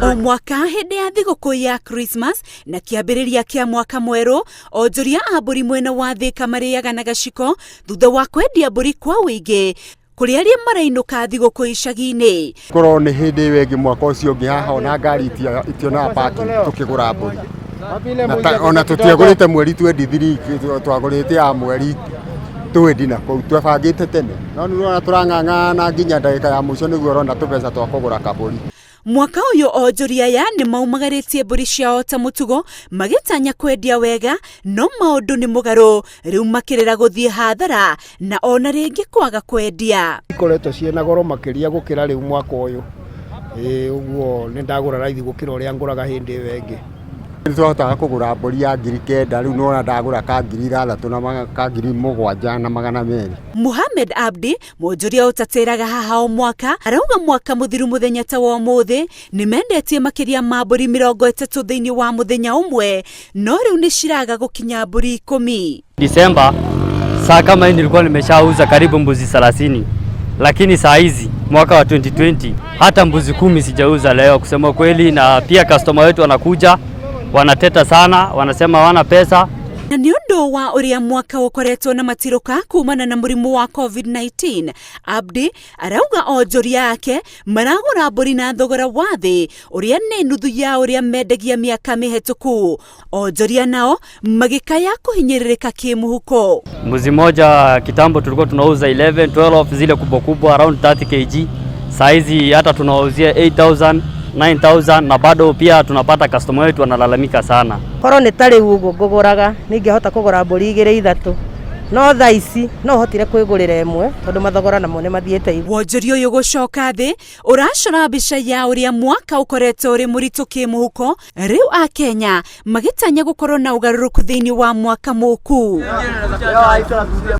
O mwaka hĩndĩ ya thigũkũ ya Christmas na kĩambĩrĩria kĩa mwaka mwerũ, onjoria a mbũri mwena wa Thĩka marĩaga na gaciko thutha wa kwendia mbũri kwa ũingĩ kũrĩ arĩa marainũka thigũkũ icagi-inĩ. Korwo nĩ hĩndĩ ĩyo ĩngĩ mwaka ũcio ũngĩ haha ona ngari itionaga parking tũkĩgũra mbũri. Ona tũtiagũrĩte mweri 23, twagũrĩte ya mweri 20 na kũu twebangĩte tene, no nĩ ũrona tũrang'ang'ana nginya ndagĩka ya mũico nĩguo ũrona tũbeca twa kũgũra kabũri. Mwaka ũyũ onjoria aya nĩ maumagarĩtie mbũri ciao ta mũtugo magĩtanya kwendia wega, no maũndũ nĩ mũgarũ rĩu makĩrĩra gũthiĩ hathara na ona rĩngĩ kwaga kwendia. Ikoretwo ciĩna goro makĩria gũkĩra rĩu mwaka ũyũ. Ĩĩ ũguo nĩ ndagũra raithi gũkĩra ũrĩa ngũraga hĩndĩ ĩyo ĩngĩ. Nĩ twahotaga kũgũra mbũri ya 9,000, rĩu nĩwona ndagũra ka 6,000 na ka 7,200. Muhammad Abdi, mwonjoria ũtatĩraga haha o mwaka, arauga mwaka mũthiru mũthenya ta wa ũmũthĩ nĩ mendetie makĩria ma mbũri 30 thĩinĩ wa mũthenya ũmwe, no rĩu nĩ ciraga gũkinya mbũri 10. Disemba saa kama hii nilikuwa nimeshauza karibu mbuzi 30, lakini saa hizi mwaka wa 2020 hata mbuzi 10 sijauza leo kusema kweli, na pia customer wetu wanakuja wanateta sana, wanasema hawana pesa. Na nĩ ũndũ wa ũrĩa mwaka ũkoretwo na matirũka kumana na mũrimũ wa COVID-19, Abdi arauga onjoria ake maragũra mbũri na thogora wa thĩ ũrĩa nĩ nuthu ya ũrĩa mendagia mĩaka mĩhetũku. Onjoria nao magĩkaya kũhinyĩrĩrĩka kĩmũhuko. Mbuzi moja kitambo tulikuwa tunauza 11, 12 zile kubwa kubwa around 30 kg. Saa hizi hata tunawauzia 8000, 9000 na bado pia tunapata customer wetu wanalalamika sana. Korwo nĩ ta rĩu ũguo ngũgũraga nĩingĩhota kũgũra mbũri 2 3, no thaa ici no hotire kwĩgũrĩra ĩmwe tondũ mathogora namo nĩ mathiĩte igũrũ. Wonjoria ũyũ gũcoka thĩ ũracora mbica ya ũrĩa mwaka ũkoretwo ũrĩ mũritũ kĩmũhuko, rĩu Akenya magĩtanya gũkorwo na ũgarũrũku thĩinĩ wa mwaka mũku.